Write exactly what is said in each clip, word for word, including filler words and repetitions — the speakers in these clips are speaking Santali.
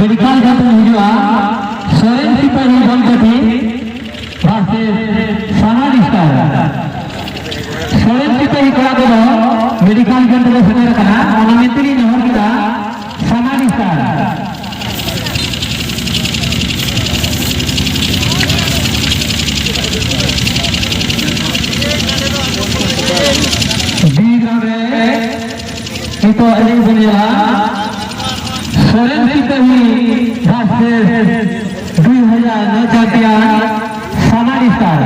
ᱢᱮᱰᱤᱠᱟᱞ ᱠᱟᱛᱮ ᱦᱤᱡᱩᱜᱼᱟ ᱥᱚᱨᱮᱱ ᱥᱤᱯᱟᱹᱦᱤ ᱫᱷᱚᱱᱯᱚᱛᱤ ᱵᱷᱟᱨᱥᱮᱥ ᱥᱟᱢᱟᱱ ᱥᱴᱟᱨ᱾ ᱥᱚᱨᱮᱱ ᱥᱤᱯᱟᱹᱦᱤ ᱠᱚᱲᱟ ᱠᱚᱫᱚ ᱢᱮᱰᱤᱠᱟᱞ ᱠᱟᱛᱮ ᱠᱚ ᱥᱮᱴᱮᱨ ᱟᱠᱟᱱᱟ, ᱚᱱᱟ ᱢᱮᱱᱛᱮ ᱞᱤᱧ ᱱᱮᱦᱚᱨ ᱠᱮᱫᱟ ᱥᱟᱢᱟᱱ ᱥᱴᱟᱨ᱾ ᱵᱤ ᱜᱨᱟᱣᱩᱱᱰ ᱨᱮ ᱱᱤᱛᱚᱜ ᱮᱱᱮᱡ ᱵᱚᱱ ᱧᱮᱞᱟ ᱥᱚᱨᱮᱱ ᱥᱤᱯᱟᱹᱦᱤ ᱵᱷᱟᱨᱥᱮᱥ ᱫᱩᱭ ᱦᱟᱡᱟᱨ ᱱᱚ ᱪᱟᱢᱯᱤᱭᱟᱱ ᱥᱟᱢᱟᱱ ᱥᱴᱟᱨ᱾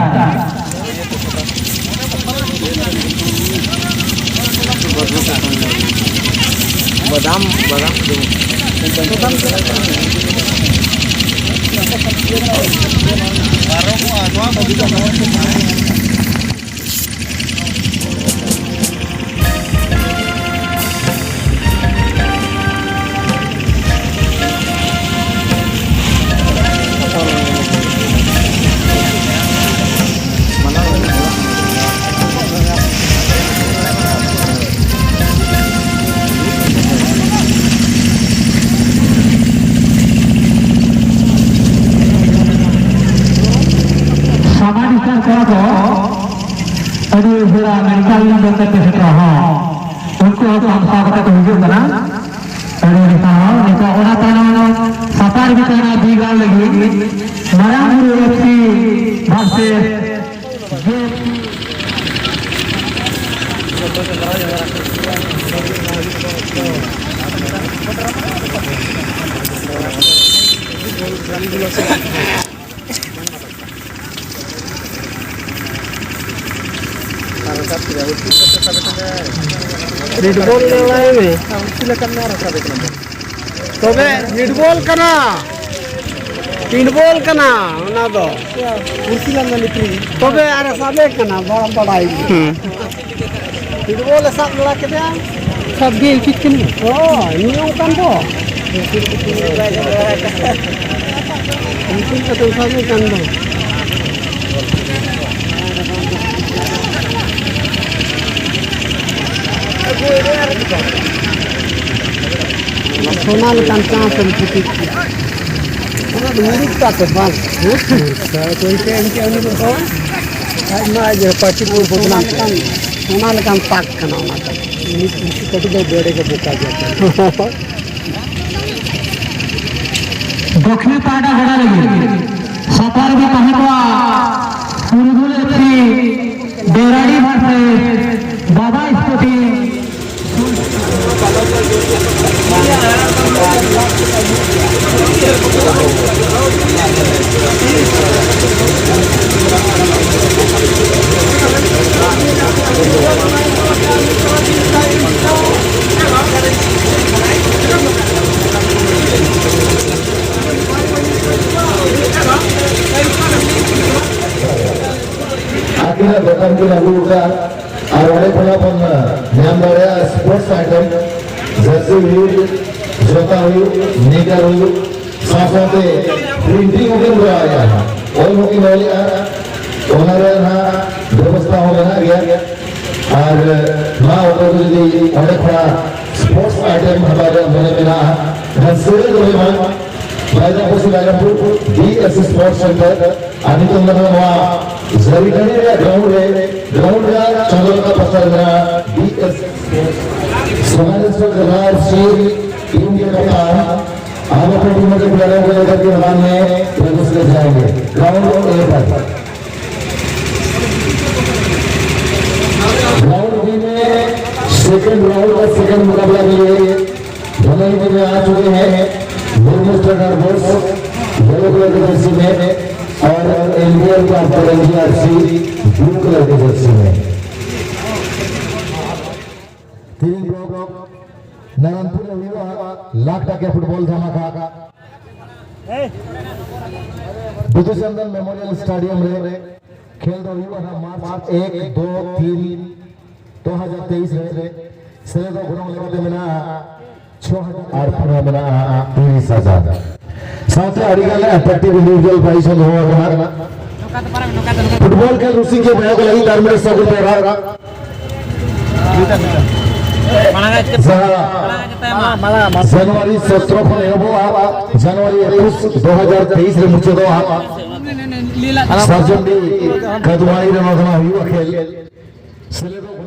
ᱵᱟᱫᱟᱢ, ᱵᱟᱫᱟᱢ ᱫᱚ᱾ ᱥᱟᱢᱟᱱ ᱥᱴᱟᱨ ᱠᱚᱲᱟ ᱠᱚ ᱟᱹᱰᱤ ᱩᱥᱟᱹᱨᱟ ᱢᱮᱰᱤᱠᱟᱞ ᱞᱤᱧ ᱫᱚᱨᱠᱟᱨ ᱛᱮ ᱥᱮᱴᱮᱨᱚᱜᱼᱟ᱾ ᱦᱚᱸ, ᱩᱱᱠᱩ ᱦᱚᱸ ᱥᱟᱢᱥᱟᱣ ᱠᱟᱛᱮ ᱠᱚ ᱦᱤᱡᱩᱜ ᱠᱟᱱᱟ᱾ ᱟᱹᱰᱤ ᱟᱹᱰᱤ ᱥᱟᱨᱦᱟᱣ᱾ ᱱᱤᱛᱚᱜ ᱚᱱᱟ ᱛᱟᱭᱱᱚᱢ ᱥᱟᱯᱟᱨ ᱵᱤᱪᱟᱨᱟ ᱵᱤᱜᱟᱲ ᱞᱟᱹᱜᱤᱫ ᱢᱟᱨᱟᱝ ᱵᱩᱨᱩ ᱮᱯᱷ ᱥᱤ ᱵᱷᱟᱨᱥᱮᱥ ᱡᱮ ᱮᱯᱷ ᱥᱤ᱾ ᱱᱮᱴᱵᱚᱞ ᱞᱟᱹᱭ ᱢᱮ᱾ ᱛᱚᱵᱮ ᱱᱮᱴᱵᱚᱞ ᱠᱟᱱᱟ, ᱯᱤᱱᱴᱵᱚᱞ ᱠᱟᱱᱟ ᱚᱱᱟ ᱫᱚ᱾ ᱛᱚᱵᱮ ᱟᱨ ᱥᱟᱵᱮ ᱠᱟᱱᱟ, ᱵᱟᱲᱟᱭ ᱜᱮ᱾ ᱦᱩᱸ᱾ ᱯᱷᱩᱴᱵᱚᱞ ᱮ ᱥᱟᱵ ᱵᱟᱲᱟ ᱠᱮᱫᱟ᱾ ᱥᱟᱵ ᱜᱮ ᱩᱪᱤᱛ ᱠᱟᱱᱟ᱾ ᱦᱳᱭ, ᱱᱤᱭᱚᱢ ᱠᱟᱱ ᱫᱚ᱾ ᱩᱪᱤᱛ ᱠᱟᱛᱮ ᱥᱟᱵ ᱜᱮ ᱠᱟᱱ ᱫᱚ᱾ ᱥᱚᱱᱟ ᱞᱮᱠᱟᱱ ᱪᱟᱥ ᱮᱢ ᱠᱷᱚᱛᱤ ᱠᱮᱫᱟ᱾ ᱚᱱᱟ ᱫᱚ ᱢᱩᱨᱩᱠ ᱛᱟᱠᱚ ᱵᱟᱝ, ᱦᱮᱸ? ᱢᱩᱨᱩᱠ ᱛᱟᱠᱚ ᱮᱱᱛᱮ, ᱮᱱᱛᱮ ᱩᱱᱤ ᱫᱚ ᱟᱡ ᱢᱟ ᱤᱭᱟᱹ ᱯᱟᱹᱪᱤ ᱠᱚ ᱥᱚᱱᱟ ᱵᱚᱫᱱᱟᱢ ᱞᱮᱠᱟᱱ, ᱥᱚᱱᱟ ᱞᱮᱠᱟᱱ ᱛᱟᱠ ᱠᱟᱱᱟ ᱚᱱᱟ ᱫᱚ᱾ ᱩᱱᱤ ᱩᱱᱠᱩ ᱠᱟᱹᱴᱤᱡ ᱫᱚ ᱵᱮᱲᱮ ᱜᱮ ᱵᱚᱠᱟ ᱜᱮᱭᱟ᱾ ᱫᱚᱠᱷᱤᱱ ᱯᱟᱦᱴᱟ ᱜᱚᱰᱟ ᱞᱟᱹᱜᱤᱫ ᱥᱟᱯᱲᱟᱣ ᱨᱮ ᱛᱟᱦᱮᱸ ᱠᱚᱜᱼᱟ ᱯᱩᱨᱩᱫᱷᱩᱞ ᱮᱯᱷ ᱥᱤ ᱰᱮᱨᱟᱰᱤ ᱵᱷᱟᱨᱥᱮᱥ ᱵᱟᱵᱟ ᱥᱯᱳᱨᱴᱤᱝ᱾ ᱟᱹᱠᱤᱱᱟᱜ ᱫᱚᱠᱟᱱ ᱠᱤᱱ ᱟᱹᱜᱩ ᱟᱠᱟᱫ ᱟᱨ ᱚᱸᱰᱮ ᱠᱷᱚᱱᱟᱜ ᱵᱚᱱ ᱧᱟᱢ ᱫᱟᱲᱮᱭᱟᱜᱼᱟ ᱥᱯᱳᱨᱴᱥ ᱟᱭᱴᱮᱢ, ᱡᱟᱹᱨᱥᱤ ᱦᱩᱭᱩᱜ, ᱡᱚᱛᱟ ᱦᱩᱭᱩᱜ, ᱱᱤᱠᱟᱨ ᱦᱩᱭᱩᱜ, ᱥᱟᱶ ᱥᱟᱶᱛᱮ ᱯᱨᱤᱱᱴᱤᱝ ᱦᱚᱸᱠᱤᱱ ᱠᱚᱨᱟᱣᱮᱫᱼᱟ, ᱚᱞ ᱦᱚᱸᱠᱤᱱ ᱚᱞᱮᱫᱼᱟ, ᱚᱱᱟ ᱨᱮᱭᱟᱜ ᱱᱟᱦᱟᱜ ᱵᱮᱵᱚᱥᱛᱷᱟ ᱦᱚᱸ ᱢᱮᱱᱟᱜ ᱜᱮᱭᱟ᱾ ᱟᱨ ᱢᱟ ᱚᱠᱚᱭ ᱠᱚ ᱡᱩᱫᱤ ᱚᱸᱰᱮ ᱠᱷᱚᱱᱟᱜ ᱥᱯᱳᱨᱴᱥ ᱟᱭᱴᱮᱢ ᱦᱟᱛᱟᱣ ᱨᱮᱭᱟᱜ ᱢᱚᱱᱮ ᱢᱮᱱᱟᱜᱼᱟ, ᱮᱱᱠᱷᱟᱱ ᱥᱤᱨᱟᱹ ᱫᱚᱦᱚᱭ ᱢᱟ᱾ ᱵᱟᱭᱫᱟᱯᱩᱨ ᱥᱮ ᱵᱟᱭᱨᱟᱢᱯᱩᱨ ᱰᱤ ᱮᱥ ᱥᱯᱳᱨᱴᱥ ᱥᱮᱱᱴᱟᱨ᱾ ᱟᱨ ᱱᱤᱛᱚᱝ ᱫᱚ ᱱᱚᱣᱟ ᱡᱟᱹᱨᱤᱴᱟᱺᱰᱤ ᱨᱮᱭᱟᱜ ᱜᱨᱟᱣᱩᱱᱰ ᱨᱮ, ᱜᱨᱟᱣᱩᱱᱰ ᱨᱮᱭᱟᱜ ᱪᱟᱸᱫᱳ ᱞᱮᱠᱟ ᱯᱟᱥᱴᱟ ᱨᱮ ᱢᱮᱱᱟᱜᱼᱟ ᱰᱤ ᱮᱥ ᱥᱯᱳᱨᱴᱥ᱾ ᱥᱚᱢᱟᱡᱽ ᱥᱮᱵᱟ ᱡᱮᱞᱟ ᱟᱨ ᱥᱤ ᱴᱤᱢ के कप्तान, आप अपने टीमों के प्लेयरों को लेकर के मैदान में प्रवेश कर जाएंगे। ग्राउंड ए पर। राउंड बी में सेकंड राउंड का सेकंड मुकाबला के लिए दोनों ही टीमें आ चुके हैं। मिडमिस्टर नरबोस येलो कलर की जर्सी में और एनबीआर का नारंगी आरसी ब्लू कलर की जर्सी में। तीन ब्लॉक नारायणपुर हुआ लाख टका फुटबॉल धमाका। ᱵᱤᱫᱩ ᱪᱟᱸᱫᱟᱱ ᱢᱮᱢᱳᱨᱤᱭᱟᱞ ᱥᱴᱮᱰᱤᱭᱟᱢ ᱨᱮ ᱠᱷᱮᱞ ᱫᱚ ᱦᱩᱭᱩᱜᱼᱟ ᱱᱟᱦᱟᱜ ᱢᱟᱨᱪ ᱮᱠ, ᱫᱩ, ᱛᱤᱱ, ᱫᱩ ᱦᱟᱡᱟᱨ ᱛᱮᱭᱤᱥ ᱨᱮ᱾ ᱥᱮᱞᱮᱫᱚᱜ ᱜᱚᱱᱚᱝ ᱞᱮᱠᱟᱛᱮ ᱢᱮᱱᱟᱜᱼᱟ ᱪᱷᱚ ᱦᱟᱡᱟᱨ ᱟᱨ ᱯᱩᱨᱟᱹ ᱢᱮᱱᱟᱜᱼᱟ ᱛᱤᱨᱤᱥ ᱦᱟᱡᱟᱨ᱾ ᱥᱟᱶᱛᱮ ᱟᱹᱰᱤ ᱜᱟᱱ attractive individual prize ᱦᱚᱸ ᱫᱚᱦᱚ ᱟᱠᱟᱱᱟ᱾ ᱯᱷᱩᱴᱵᱚᱞ ᱠᱷᱮᱞ ᱨᱩᱥᱤᱠᱤᱭᱟᱹ ᱵᱚᱭᱦᱟ ᱠᱚ ᱞᱟᱹᱜᱤᱫ ᱟᱨ ᱢᱤᱫᱴᱟᱝ ᱥᱚᱜᱩᱱ ᱯᱮᱲᱟ᱾ ᱡᱟᱦᱟᱸ ᱡᱟᱱᱩᱣᱟᱨᱤ ᱥᱚᱛᱨᱚ ᱠᱷᱚᱱ ᱮᱦᱚᱵᱚᱜᱼᱟ, ᱡᱟᱱᱩᱣᱟᱨᱤ ᱮᱠᱩᱥ ᱫᱩ ᱦᱟᱡᱟᱨ ᱛᱮᱭᱤᱥ ᱨᱮ ᱢᱩᱪᱟᱹᱫᱚᱜᱼᱟ᱾ ᱥᱟᱨᱡᱚᱢᱰᱤ ᱠᱟᱫᱩᱣᱟᱱᱤ ᱨᱮ ᱱᱚᱣᱟ ᱫᱚ ᱦᱩᱭᱩᱜᱼᱟ ᱠᱷᱮᱞ᱾ ᱥᱮᱞᱮᱫᱚᱜ